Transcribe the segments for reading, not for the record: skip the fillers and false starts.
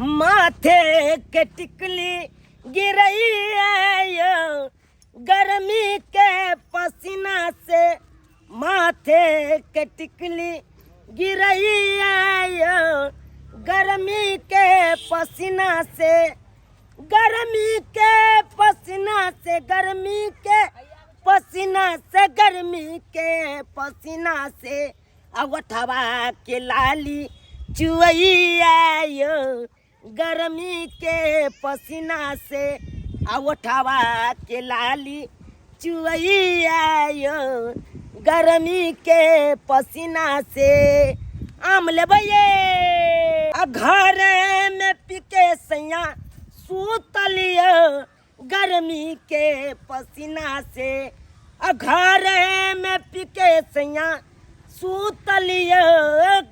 माथे के टिकली गिरैया गर्मी के पसीना से माथे के टिकली गिरैया गर्मी के पसीना से गर्मी के पसीना से गर्मी के पसीना से गर्मी के पसीना से अवठवा के लाली चुवैया यो गर्मी के पसीना से अवठवा के लाली चुवैया यो गर्मी के पसीना से आम लेबै ये आ घरे में पिके सैया सुतलियो गर्मी के पसीना से आ घरे में पिके सैया सुतलियो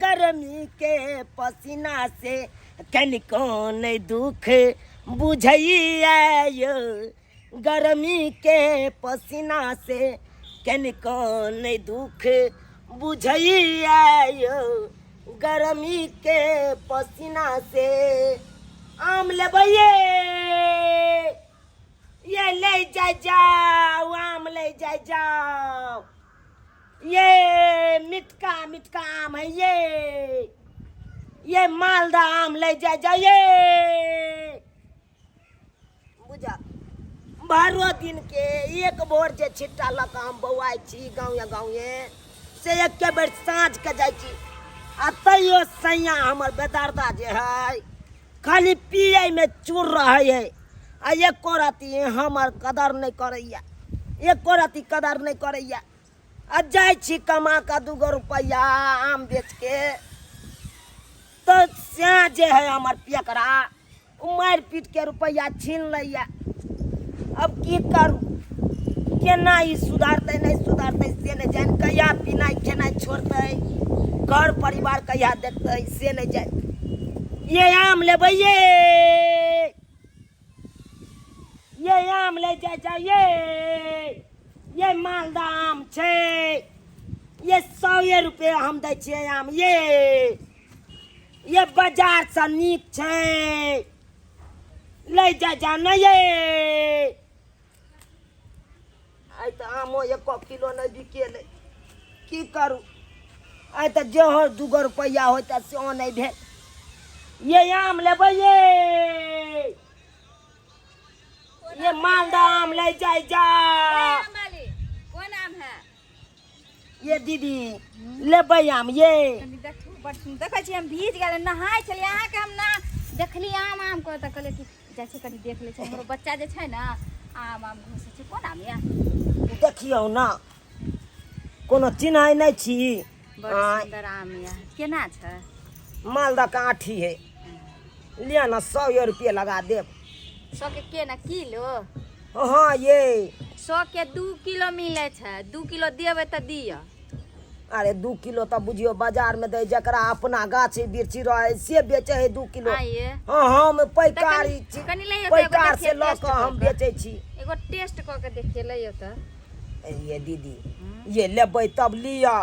गर्मी के पसीना से कनिको नहीं दुख बुझैया यो गर्मी के पसीना से कनिको नहीं दुख बुझैया यो गर्मी के पसीना से आम लेबै ये ये ले जाय जाओ आम ले जाय जाओ ये मिटका मिटका आम है ये मालदा आम ले जाय जाओ ये बुझा बारह दिन के एक भोर जे छिट्टा लऽ कऽ हम बौआइ छी गाँवे गाँवे से एके बेर साँझ के जाइ छी आ तैयो सैया हमर बेदर्दा जे है खाली पियैमे चूर रहै है आ एको रत्ती हमर कदर नहि करैया एको रत्ती कदर नहि करैया आ जाइ छी कमा कऽ दूगो रुपैआ आम बेचके तऽ सएह जे है हमर पियकरा ओ मारि पीट के रुपैआ छीन लैया अब की करू केना ई सुधारतै नहि सुधारतै से नहि जानि कहिया पीनाइ खेनाइ छोड़तै घर परिवार कहिया देखतै से नहि जानि ये आम लेबै ये ये आम ले जाय जाओ ये मालदा आम छै ये सौए रुपये हम दै छियै आम ये बाजारसँ नीक छै लै जा जा ने ये आइ तऽ आमो एको किलो नहि बिकेलै की करू आइ तऽ जेहो दूगो रुपैआ होइते सेहो नहि भेल ये आम लेबै ये ये मालदा आम ले जाय जा आम वाली कोन आम है ये दीदी लेबै आम ये कनि देखू बड़ सुन्दर देखै छी हम भीज गेल नहाय छलियै अहाँके हम ना देखली आम आम कऽ तऽ कहलियै कि जाइ छै कनि देख लै छै हमरो बच्चा जे छै ने आम आम घोसै छै कोन आम यऽ देखियौ ने कोनो चिन्है नहि छी बड़ आँय। सुन्दर आम यऽ केना छै मालदह के आठी है लिअ ने सौ रुपये लगा देब सौ के केना किलो हाँ ये सौ के 2 किलो मिलै छै 2 किलो देबै तऽ दिअ अरे 2 किलो तऽ बुझियौ बाजार में दै जकरा अपना गाछी बिरछी रहे से बेचे है 2 किलो आइए हाँ हम पैकारी छी कनि लैयौ तऽ एगो पैकार से देखियै लऽ टेस्ट कऽ हम कऽ कऽ। बेचै छी एगो टेस्ट कऽ के देखियै लैयौ तऽ ये दीदी ये लेबै तब लिअ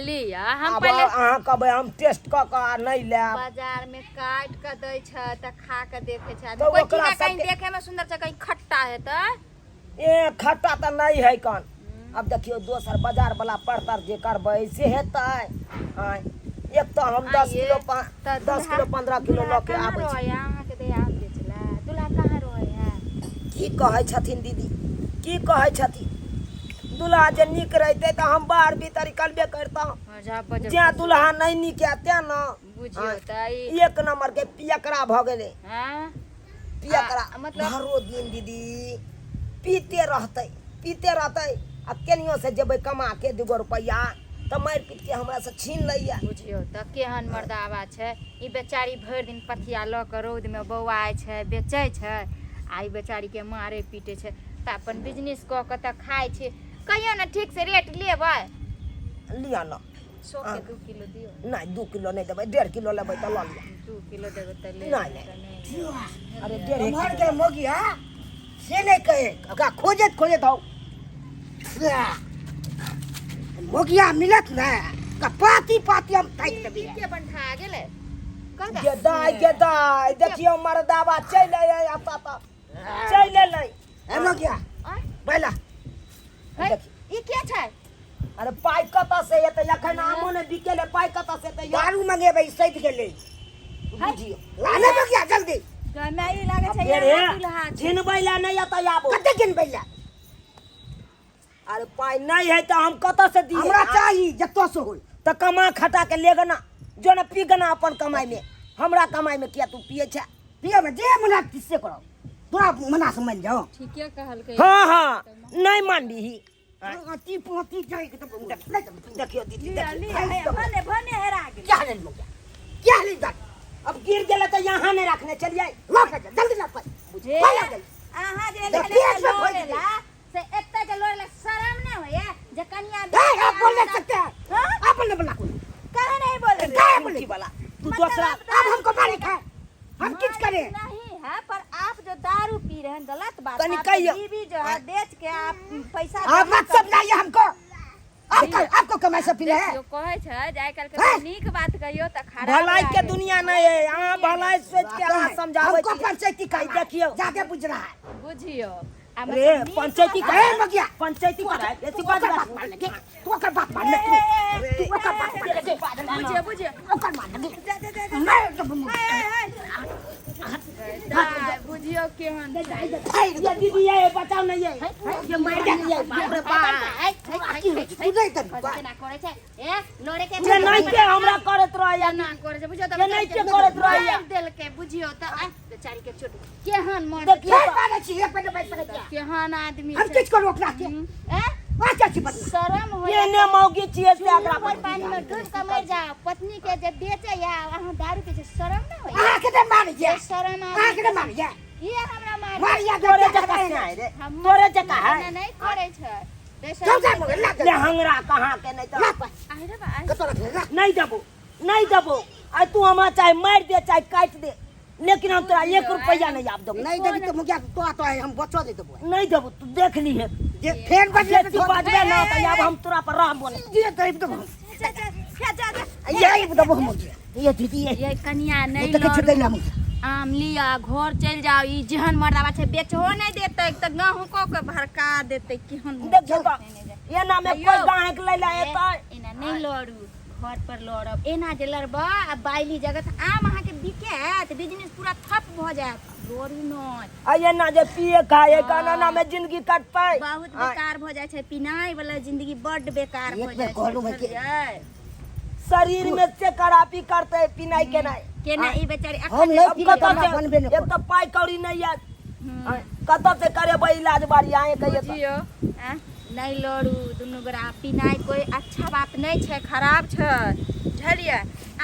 लिअ हम आब पहिले अहाँ कहबै हम टेस्ट कऽ कऽ आ नहि लेब बाजार में काट के दै छै तऽ खा के देखे छै आदमी। तऽ कोई ओकरा चीज कहीं सबके- देखे में सुंदर छै कहीं खट्टा है तऽ ए खट्टा तऽ नहि है कन अब देखियौ दोसर बाजार वाला पड़तर जे करबै से हेतै आँय एक तऽ हम दस आइए, किलो तऽ दस दूल्हा- किलो 15 किलो दूल्हा लऽ के कहाँ आबै छी रहैया अहाँके तऽ आम बेचला दूल्हा कहाँ रहैया की कहै छथिन दीदी की कहै छथिन दूल्हा जे नीक रहितै तऽ हम बाहर भीतर निकलबे करितहुँ जँ दूल्हा नहि नीक है तेँ ने बुझियौ तऽ ई एक नंबर के पियकरा भऽ गेलै हाँ? पियकरा आ, मतलब- भरो दिन दीदी पीते रहतै पीते रहतै आ केनियो से जेबै कमा के दूगो रुपैआ तऽ मारि पीट के हमरा से छीन लैया बुझियौ तऽ केहन मर्दाबा छै ई बेचारी भरि दिन पथिया लऽ कऽ रौदमे बौआइ छै बेचै छै आ ई बेचारीके मारै पीटै छै तऽ अपन बिजनेस कऽ कऽ तऽ खाइ छै कहियो ने ठीक से रेट लेबै लिअ ने 100 के 2 किलो दियौ नहि 2 किलो नहि देबै 1.5 किलो लेबै तऽ लऽ लिअ 2 किलो देबै तऽ लेबै नहि, तऽ नहि। नहि अरे डेढ़ एम्हर के मोगिया से नहि कहे ओकरा खोजैत खोजैत आउ मोगिया मिलत ने तऽ पाती पाती हम ताकि देबै के बंठा गेलै कह गे दाय गे दाय देखियौ मरदाबा चलि अइलै एतऽ तऽ चलि अइलै। ए मगिया आँय? बैला। है, ई के छै? अरे पाइ कतऽ से एतै? एखन आमो नहि बिकेलै, पाइ कतऽ से एतै यौ? दारू मंगेबै, सैत गेलै। बुझियौ लाने मगिया जल्दी। गमे ई लागै छै। फेर यहाँ हे दुल्हा छै। झिनबै लए नहि एतै आबो। कते गिनबै ला? अरे पाइ नहि है तऽ हम कतऽ से दियै? हमरा चाही जतऽ से होय। तऽ कमा खटा के ले गना, जो ने पी गना अपन कमाई में, हमरा कमाई में किया तू पिए छै? पिए में जे मना से करब, तोरा मना से मान जाओ। ठीके कहलकै। हाँ हाँ, नहीं मानबी। अति पोती जाय के तो देखियो दीदी, लिअ, देखियो। लिअ, हे, भने भने हेरा गेल। क्या लेल मगिया, क्या लेल दारू? अब गिर गेलै तऽ यहाँ नहीं रखने चलिए। लऽ के जा, जल्दी ला पाइ। बुझे पाइ लऽ अहाँ जे तऽ एले पेट में भरि लोरेला से एते जे लोरेला शरम नहि होइए जे कनिया ए, आप बोल नहीं सकते हैं। हाँ? आप बोलने वाला कोई काहे नहीं बोले? काहे बोले? वाला तू दूसरा। अब हमको मालिक है, हम किछ करें? नहीं है, पर आप जो दारू पी रहे हैं गलत बात तनी है। आपके कहियो। बीवी जो है बेच के आप पैसा आप जमा मत समझाइए हमको। आपको आपको कमाई से पीले है। देखियौ, कहै छै जे आइ काल्हि के हैं? नीक बात कहियौ तऽ खराब भलाई के लागै। दुनिया नहीं है, अहाँ भलाई सोच के अहाँ समझाबै हमको छी। पंचायती का देखियौ। ज्यादा बुझ रहा है। बुझियौ आ रे मतलब नीक पंचायती बात- का ए मगिया, पंचायती का तू ऐसी ओकर बात बात मान लगे, तू ओकर बात मान ले, तू ओकर बात मान लगे। बुझियौ बुझियौ। ओकर मान लगे। मैं तो दाइ, बुझियौ केहन छै। ये दीदी ये बचाओ नहीं ये ये मार दे ये, बाप रे बाप। तू नहीं कर केना करै छै ए लड़े के? ये नहीं के हमरा करत रहे। केना करै छै बुझियौ तऽ? ये नहीं के करत रहे। मारि देलकै बुझियौ तऽ। आइ बेचारी के चोट केहन मर देखियौ। फेर मारे छी एक मिनट बैठ सकै। केहन आदमी हम छै। किछ करू ओकरा के? ए आ क्या छी बदला? शरम होय। ये ने मौगी छियै से एकरा भर पानी में डूब के मर जाओ। पत्नी के जे बेचे या अहाँ दारू पी छै, शरम न होय? अहाँ के मारे ये शरम अहाँ के मारे ये हमरा मारे? मारिया। तोरे जका से आए रे, हम तोरे जका है। नहीं करै छै। चल जा मगर ला। ले हंगरा कहाँ के नहीं ला तो पाइ। आहि रे बा आहि। कतऽ रखले ला? नहीं देबो, नहीं देबो। आइ तू हमरा चाहे मारि दे चाहे काटि दे, लेकिन हम तोरा एक रुपया नहीं आब देबो। नहीं देबी तो मुखिया तो हम बचो दे देबो। नहीं देबो, तू देख लीहे। जे फेर बजले जे तू बाजबे ना तऽ आब हम तोरा पर रहबो नहीं। जे देब तो जा जा जा जा जा। यही देबो हम मुखिया। ये दीदी ये ये कनिया नहीं ये तऽ किछु लड़ू। दै ला मुखिया। आम लिअ, घर चलि जाउ। ई जेहन मर्दाबा छै बेचहो नहि देतै तऽ गहुँको के भड़का देतै। केहन देखियौ तऽ एना में कोई गाहक लै ला एतै? एना नहि लड़ू, घर पर लड़ब। एना जे लड़ब आ बाइली जगह तऽ आम अहाँके बिकायत, बिजनेस पूरा ठप भऽ जायत। लड़ू नहि। आ एना जे पिए खाए एना में जिंदगी कटतै? बहुत बेकार भऽ जाइ छै पिनाइ वाला जिंदगी, बड्ड बेकार एक भऽ बेर जाइ छै। कहलहुँ भाइ कि- बुझलियै? शरीर में से खराबी करतै पिनाइ केनाइ। केना ई बेचारी हम अखन नहि अब पीबै, कतऽ हमरा बनबे से नहि एक तऽ पाइ कौड़ी नहीं है, कतऽ से करेबै इलाज बारी अहें कहियो तऽ। बुझियौ आँ, नहि लड़ू दुनू गोरा। पिनाइ कोइ अच्छा बात नहि छै, खराब छै, बुझलियै?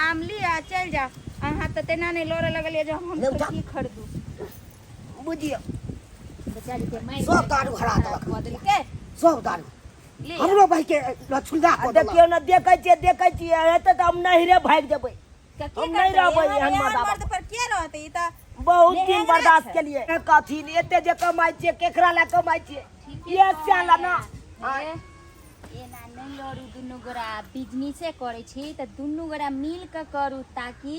आम लिअ, चलि जाउ। अहाँ तऽ तेना नहि लड़ऽ लगलियै जे हम ले उठा। की खरीदू। बुझियौ बेचारी के मारि सब दारू हरा देलक। कऽ देलकै। सब दारू लिअ। हमरो भाई के लछुल्ला आ कऽ देलक। देखियौ ने, देखै छियै देखै छियै, हेतै तऽ हम नहिरे भागि जेबै। तऽ की हम नहीं करतै? रहबै एहन एहन एहन मर्दाबा। मर्द पर के रहतै? ई तऽ बहुत दिन नेहेंगरा बर्दाश्त छै। के लिए कथी ने एते जे कमाइ छियै, केकरा लए कमाइ छियै? ये साला ना। ए, एना नहि लड़ू दुनू गोरा। बिजनेसे करै छी तऽ दुनू गोरा मिल कऽ करू ताकि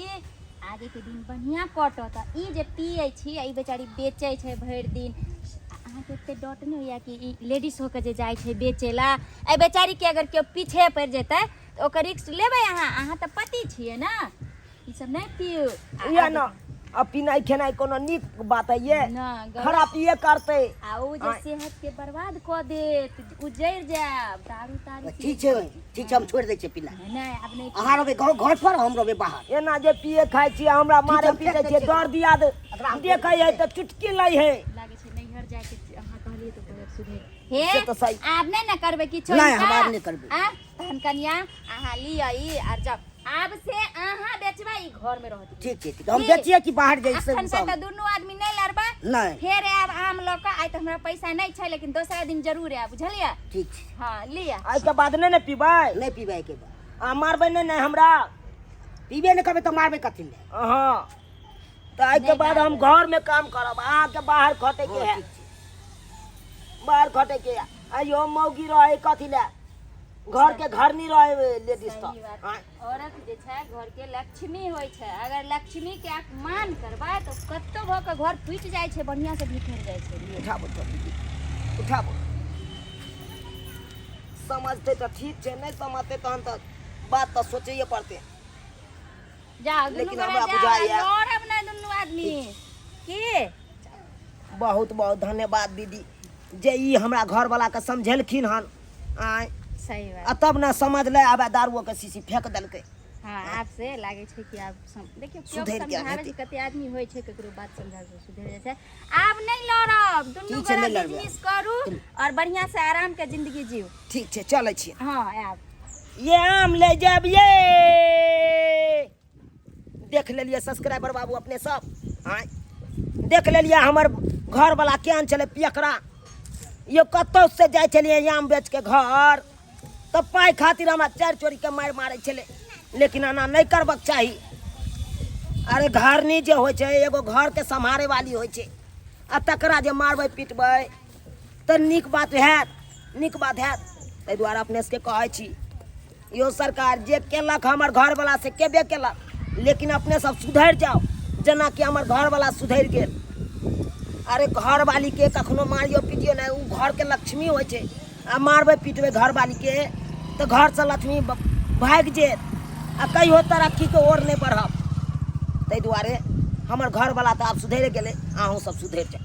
आगे के दिन बढ़िआँ कटत। आ ई जे पियै छी आ ई बेचारी बेचै छै भरि दिन, आ अहाँके एते डर नहि होइया कि ई लेडीज होके जे जाइ छै बेचै ला, एहि बेचारीके अगर केओ पीछे पड़ि जेतै तऽ ओकर रिस्क लेबै अहाँ? अहाँ तऽ पति छियै ने। ई सब नहि पियू। या ना, आ पिनाइ खेनाइ कोनो नीक बात है ये? ना, गलत। खराबिए करतै। आ ओ जे सेहत के बर्बाद कऽ देत, उजड़ि जायब दारू तारू। ठीक छै, ठीक छै, हम छोड़ि दै छियै पीना। नहि, आब नहि। अहाँ रहबै गाँव घर पर, हम रहबै बाहर। एना जे पिए खाइ छियै, हमरा मारे हम पीटे फेंक दै छियै। छियै। डर दिया दे एकरा हम देखै है तऽ चुटकी लै है। लागै छै नैहर जाके अहाँ कहलियै तऽ कहब सुधरि हे। से तऽ सही। आब नहि ने करबै किछो नहि, हिनका? हम आब नहि करबै। आ तहन कनिया अहाँ लिअ ई आर जाउ। आब से अहाँ बेचबै, ई घर में रहत। ठीक छै, ठीक, हम की? बेचिए कि बाहर जाइ से। अखन से तऽ दुनू आदमी नहि लड़बै। नहि। फेर आयब आम लऽ कऽ। आइ तऽ हमरा पैसा नहि छै, लेकिन दोसरा दिन जरूर आयब, बुझलियै? ठीक छै। हँ, लिअ। एहिके बाद नहि ने पीबै? नहि पीबै के बाद। आ मारबै नहि ने हमरा? पीबे नहि करबै तऽ मारबै कथी लए? हँ, तऽ एहिके बाद हम घर में काम करब, अहाँके बाहर खटै के है, ठीक छै। बाहर खटै के है। आइयो मौगी रहै कथी लए? घर के घर नहीं रहे लेडीज सही तऽ बात। आँय, औरत जे छै घर के लक्ष्मी होइ छै। अगर लक्ष्मी के अपमान करबै तऽ कतौ भऽ के घर टूटि जाइ छै, बढ़िया से बिखर जाइ छै। उठाबो तो दीदी, उठाबो। समझते तऽ ठीक छै, नहि समझते तहन तऽ बात तऽ सोचैए पड़तै। जा दुनू लेकिन गोरा हमरा जा, बुझाइए। लड़ब नहि दुनू आदमी की। बहुत बहुत धन्यवाद दीदी जे ई हमरा घरवला के समझेलखिन हन। आँय, सही बात। आ तब ने समझलै, आबे दारुओ के शीशी फेंक देलकै। हाँ, आब से लागै छै कि आब देखियौ केओ सुधरि गेल समझाबै हेतै। छै, कते आदमी होइ छै ककरो बात समझाबै छै सुधरि जाइ छै। आब नहि लड़ब दुनू ठीक छै, गोरा, नहि लड़बै। बिजनेस करू और बढ़िया से आराम के जिंदगी जीव। ठीक छै, चलै छी। हाँ, आब ये आम ले जाब। ये देख लेलियै सब्सक्राइबर बाबू अपने सब, आँय, देख लेलियै हमर घरवला केहन छलै पियकरा। यो कतौ से जाइ छलियै आम बेच के घर तऽ पाइ खातिर हमरा चारि चोरी के मारि मारै छलै, लेकिन एना नहि करबाक चाही। अरे घरनी जे होइ छै एगो घरके सम्हारे वाली होइ छै, आ तकरा जे मारबै पिटबै तऽ नीक बात हैत? नीक बात हैत? ताहि दुआरे अपने सबके कहै छी यो सरकार, जे केलक हमर घरवला से केबे केलक, लेकिन अपने सब सुधरि जाउ जेनाकि हमर घरवला सुधरि गेल। अरे घरवालीके कखनो मारियो पीटियो नहि, ओ घरके लक्ष्मी होइ छै। आ मारबै पीटबै घरवालीके तऽ घरसँ लक्ष्मी भागि जेत आ कहियो तरक्कीके ओर नहि बढ़ब। ताहि दुआरे हमर घरवला तऽ आब सुधरि गेलै, अहूँ सब सुधरि जाउ।